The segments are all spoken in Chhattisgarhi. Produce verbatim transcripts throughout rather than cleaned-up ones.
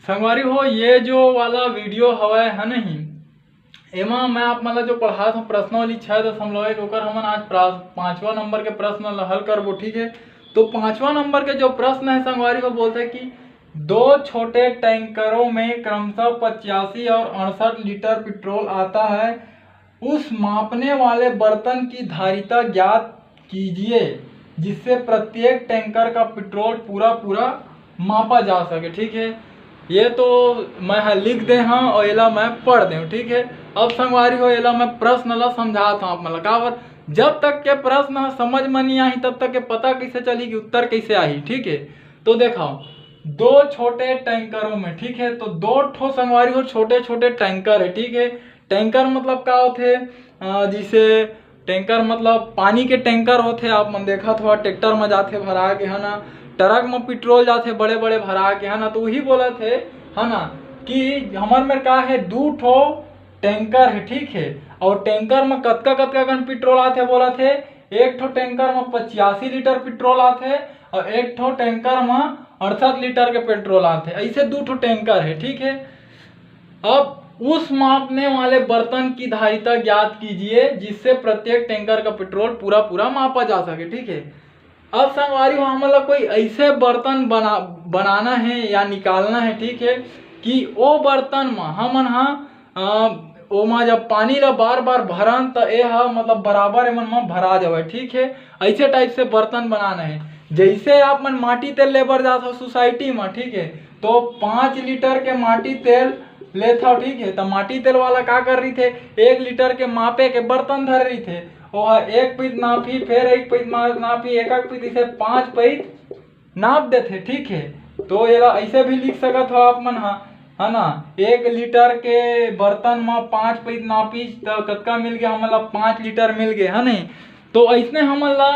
संगवारी हो, ये जो वाला वीडियो हवय, है नहीं, एमा मैं आप मन ला जो पढ़ात हूँ प्रश्नावली छः दशमलव एक, ओकर हमन आज प्रा-, पाँचवा नंबर के प्रश्न ला हल करबो, ठीक है। तो पाँचवा नंबर के जो प्रश्न है संगवारी हो, बोलते कि दो छोटे टैंकरों में क्रमशः पचासी और अड़सठ लीटर पेट्रोल आता है, उस मापने वाले बर्तन की धारिता ज्ञात कीजिए, जिससे प्रत्येक टैंकर का पेट्रोल पूरा पूरा मापा जा सके, ठीक है। ये तो मैं ह लिख दे हूँ और एला मैं पढ़ दे हूँ, ठीक है। अब संगवारी हो, एला मैं प्रश्न ला समझात हूँ आप मन ला। काबर, जब तक के प्रश्न ह समझ में नहीं आही, तब तक के पता कैसे चली कि उत्तर कैसे आही, ठीक है। तो देखो, दो छोटे टैंकरों में, ठीक है, तो दो ठो संगवारी हो छोटे छोटे टैंकर है, ठीक है। टैंकर मतलब का होथे? अ, जैसे टैंकर मतलब पानी के टैंकर होथे, आप मन देखत हो ट्रैक्टर में जाथे भरा के, है ना, ट्रक में पेट्रोल जाथे बड़े बड़े भरा के, है ना, तो वही बोलत हे, है ना, कि हमर मेर का है, दू ठो टैंकर है, ठीक है। और टैंकर में कतका कतका कन पेट्रोल आथे बोलत हे, एक ठो टैंकर में पचासी लीटर पेट्रोल आथे और एक ठो टैंकर में अड़सठ लीटर के पेट्रोल आथे, ऐसे दू ठो टैंकर है, ठीक है। अब उस मापने वाले बर्तन की धारिता ज्ञात कीजिए, जिससे प्रत्येक टैंकर का पेट्रोल पूरा पूरा मापा जा सके, ठीक है। अब संगवारी हो, हमन ला कोई ऐसे बर्तन बना बनाना है या निकालना है, ठीक है, कि ओ बर्तन में हमन हा, अ, ओमा जब पानी ला बार बार भरन, त ए ह मतलब बराबर एमन म भरा जावय, ठीक है। ऐसे टाइप से बर्तन बनाना है। जैसे आप मन माटी तेल लेबर जात हो सोसाइटी में, ठीक है, तो पाँच लीटर के माटी तेल लेत हो, ठीक है, तो माटी तेल वाला का कर रही थे, एक लीटर के मापे के बर्तन धर रही थे, ओह एक पीत नापी, फिर एक पीत मा-, नापी, एक एक पीत, इसे पाँच पीत नाप देथे, ठीक है। तो एला ऐसे भी लिख सकत हो आप मन हा, है ना, एक लीटर के बर्तन म पाँच पीत नापीच त कतका मिल गया हमन ला, पाँच लीटर मिल गए, है नहीं। तो ऐसने हमन ला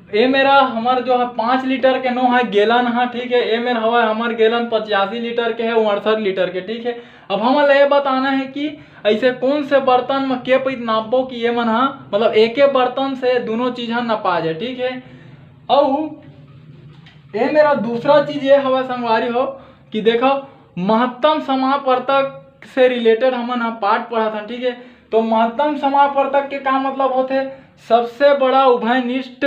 ए मेरा हमर जो है पाँच लीटर के नो है गैलन हा, ठीक है, ए मेर हवा हमर गैलन पचासी लीटर के है, अड़सठ लीटर के, ठीक है। अब हमन ला ये बताना है कि ऐसे कौन से बर्तन में के पीत नापबो कि ये मन हा, मतलब एक बर्तन से दोनों चीज हा नपा जाए, ठीक है। अउ ए मेरा दूसरा चीज ये हवा संगवारी हो कि देखो, महत्तम समापवर्तक से रिलेटेड हमन हा पाठ पढ़त हन, ठीक है। तो महत्तम समापवर्तक के का मतलब होथे? सबसे बड़ा उभयनिष्ठ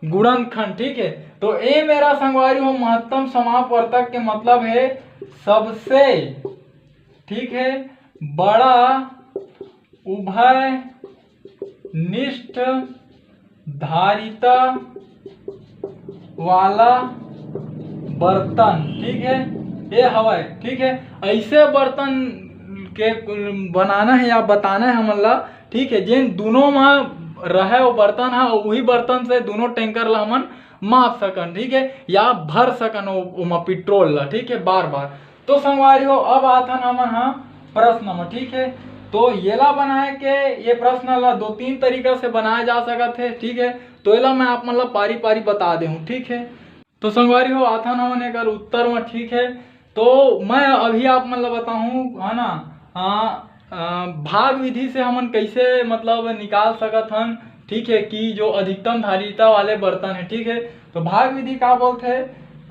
गुणनखंड, ठीक है। तो ए मेरा संगवारी हो, महत्तम समापवर्तक के मतलब है सबसे, ठीक है, बड़ा उभयनिष्ठ धारिता वाला बर्तन, ठीक है, ये हवय, ठीक है। ऐसे बर्तन के बनाना है या बताना है हमन ला, ठीक है, जेन दोनों में रहे वो बर्तन हा, वही बर्तन से दोनों टैंकर ला हमन माप सकन, ठीक है, या भर सकन ओ-, ओमा पेट्रोल ला, ठीक है, बार बार। तो संगवारी हो, अब आथन हमन हा प्रश्न में, ठीक है। तो येला बनाए के, ये प्रश्न ला दो तीन तरीका से बनाया जा सकत है, ठीक है। तो एला मैं आप मन ला पारी पारी बता दे हूँ, ठीक है। तो संगवारी हो, आथन हमन एकर उत्तर में, ठीक है। तो मैं अभी आप मन ला बताहूँ, है ना, आ, आ, भाग विधि से हमन कैसे मतलब निकाल सकत हन, ठीक है, कि जो अधिकतम धारिता वाले बर्तन है, ठीक है। तो भाग विधि का बोलथे?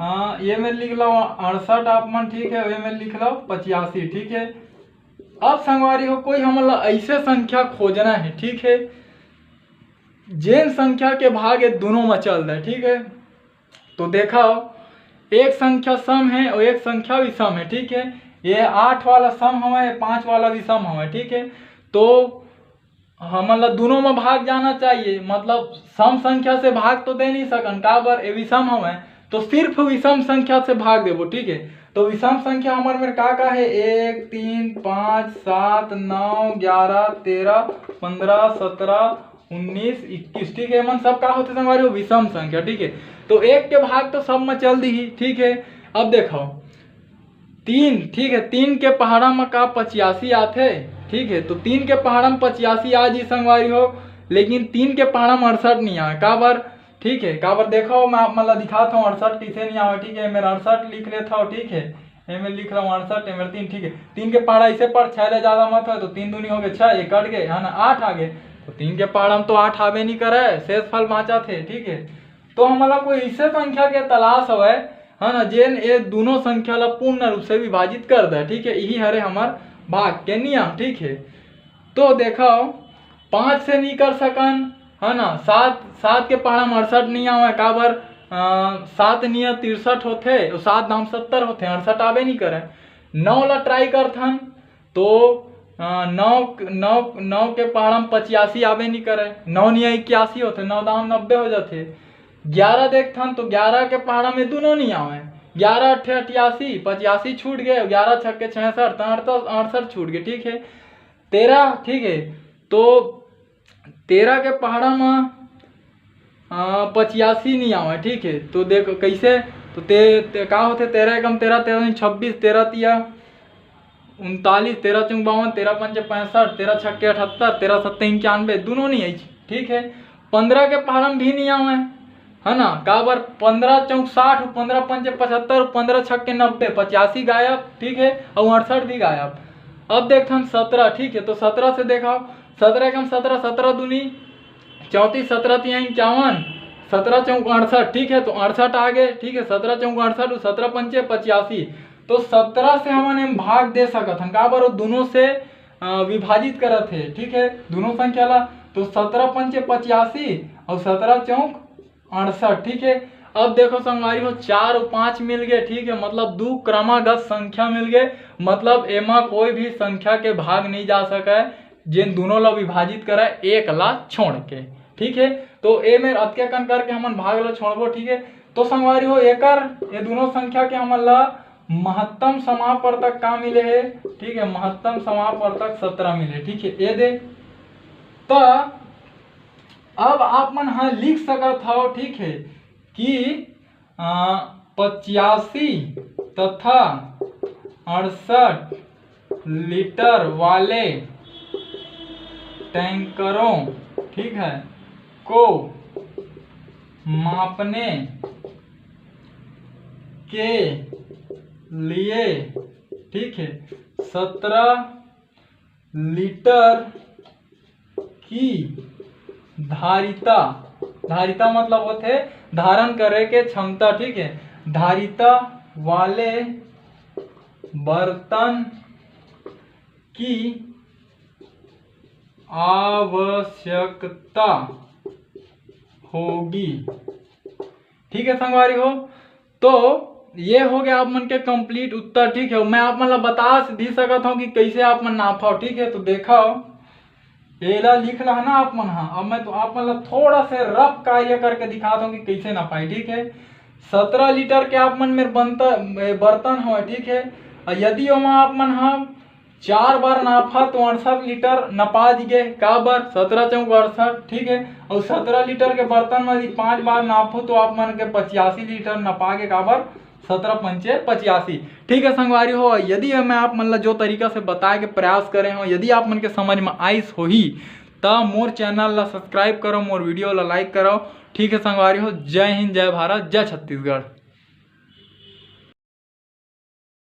आ, ये में लिख लो अड़सठ आप मन, ठीक है, ये में लिख लो पचासी, ठीक है। अब संगवारी हो, कोई हमन ला ऐसे संख्या खोजना है, ठीक है, जेन संख्या के भाग ये दोनों में चल रहा है, ठीक है। तो देखा, एक संख्या सम है और एक संख्या विषम है, ठीक है। ये आठ वाला सम हवय, ये पाँच वाला विषम हवय, ठीक है। तो हमन ला दोनों में भाग जाना चाहिए, मतलब सम संख्या से भाग तो दे नहीं सकन, काबर ये विषम हवय, तो सिर्फ विषम संख्या से भाग देबो, ठीक है। तो विषम संख्या हमर मेर का का है? एक, तीन, पाँच, सात, नौ, ग्यारह, तेरह, पन्द्रह, सत्रह, उन्नीस, इक्कीस, ठीक है। एमन सब का होथे संगवारी हो? विषम संख्या, ठीक है। तो एक के भाग तो सब में चल दी ही, ठीक है। अब देखो, तीन, ठीक है, तीन के पहाड़ा में का पचासी आथे, ठीक है। तो तीन के पहाड़ा में पचासी आ जी संगवारी हो, लेकिन तीन के पहाड़ा में अड़सठ नहीं आवे। काबर? ठीक है, काबर देखो, मैं आप मन ला दिखात हूँ अड़सठ कैसे नहीं आवे, ठीक है। मेरा अड़सठ लिख लेता हूँ, ठीक है, एमे लिख रहा हूँ अड़सठ, एमे तीन, ठीक है। तीन के पहाड़ा ऐसे पर छः ले ज्यादा मत हो, तो तीन दूनी हो गए छः, ये कट गए, है ना, आठ आ गए। तो तीन के पहाड़ा में तो आठ आवे नहीं करे, शेष फल बाँचा थे, ठीक है। तो हमला कोई ऐसे संख्या के तलाश हवय, है ना, जेन ये दोनों संख्या ला पूर्ण रूप से विभाजित कर दे, ठीक है। यही हरे हमर भाग के नियम, ठीक है। तो देखो, पाँच से नहीं कर सकन, है ना, सात, सात के पहाड़ा में अड़सठ नहीं आवे, काबर? अ, सात निया तिरसठ होथे, अउ सात दाम सत्तर होथे, अड़सठ आबे नहीं करे। नौ ला ट्राई करथन, तो अ, नौ, नौ, नौ के पहाड़ा में पचासी आबे नहीं करे, नौ निया इक्यासी होथे, नौ दाम नब्बे हो जाथे। ग्यारह देखथन तो ग्यारह के पहाड़ा में दोनों नहीं आवे, ग्यारह अट्ठे अट्ठासी, पचासी छूट गए, ग्यारह छक्के छियासठ, तो अड़सठ, अड़सठ छूट गए, ठीक है। तेरह, ठीक है, तो तेरह के पहाड़ा में अ, पचासी नहीं आवे, ठीक है। तो देख कैसे, तो ते, ते का होथे, तेरह एकम तेरह, तेरह दूनी छब्बीस, तेरह तिया उनतालीस, तेरह चौक बावन, तेरह पंचे पैंसठ, तेरह छक्के अठहत्तर, तेरह सत्ते इक्यानवे, दोनों नहीं आई, ठीक है। पंद्रह के पहाड़ा में भी नहीं आवे, है ना, काबर? पंद्रह चौक साठ, पंद्रह पंचे पचहत्तर, पंद्रह छक्के नब्बे, पचासी गायब, ठीक है, और अड़सठ भी गायब। अब देखथन सत्रह, ठीक है, तो सत्रह से देखा, सत्रह एकम सत्रह, सत्रह दूनी चौंतीस, सत्रह तिया इक्यावन, सत्रह चौक अड़सठ, ठीक है, तो अड़सठ आ गए, ठीक है, सत्रह चौक अड़सठ, सत्रह पंचे पचासी। तो सत्रह से हमन एम भाग दे सकत हन, काबर वो दोनों से अ, विभाजित करत हे, ठीक है, दोनों संख्या ला। तो सत्रह पंचे पचासी और सत्रह चौक अड़सठ, ठीक है। अब देखो संगवारी हो, चार और पाँच मिल गए, ठीक है, मतलब दो क्रमागत संख्या मिल गए, मतलब एमा कोई भी संख्या के भाग नहीं जा सके, जेन दोनों ला विभाजित करे एक ला छोड़ के, ठीक है। तो ए में अतके कन करके हमन भाग ला छोड़बो, ठीक है। तो संगवारी हो, एकर ये दोनों संख्या के हमन ला महत्तम समापवर्तक का मिले हे, ठीक है, महत्तम समापवर्तक सत्रह मिले, ठीक है। ये दे, त अब आप मन ह लिख सकत हव, ठीक है, कि अ, पचासी तथा अड़सठ लीटर वाले टैंकरों, ठीक है, को मापने के लिए, ठीक है, सत्रह लीटर की धारिता, धारिता मतलब होथे धारण करे के क्षमता, ठीक है, धारिता वाले बर्तन की आवश्यकता होगी, ठीक है संगवारी हो। तो ये हो गया आप मन के कंप्लीट उत्तर, ठीक है। मैं आप मन ला बता भी सकत हूँ कि कैसे आप मन नापव, ठीक है। तो देखव, एला लिख ला ना आप मन हा। अब मैं तो आप मन ला थोड़ा से रफ कार्य करके दिखात हूँ कि कैसे नापाई, ठीक है। सत्रह लीटर के आप मन मेर बनता, ए, बर्तन हो, ठीक है। और यदि ओमा आप मन हा चार बार नापा तो अड़सठ लीटर नपा दिए, काबर? सत्रह चौक अड़सठ, ठीक है। और सत्रह लीटर के बर्तन में यदि पांच बार नापो तो आप मन के पचासी लीटर नपा के, काबर? सत्रह पंचे पचासी, ठीक है संगवारी हो। यदि मैं आप मन ला जो तरीका से बताए के प्रयास करे हूँ, यदि आप मन के समझ में आइस होही, त मोर चैनल ला सब्सक्राइब करो, मोर वीडियो ला लाइक करो, ठीक है संगवारी हो। जय हिंद, जय भारत, जय छत्तीसगढ़।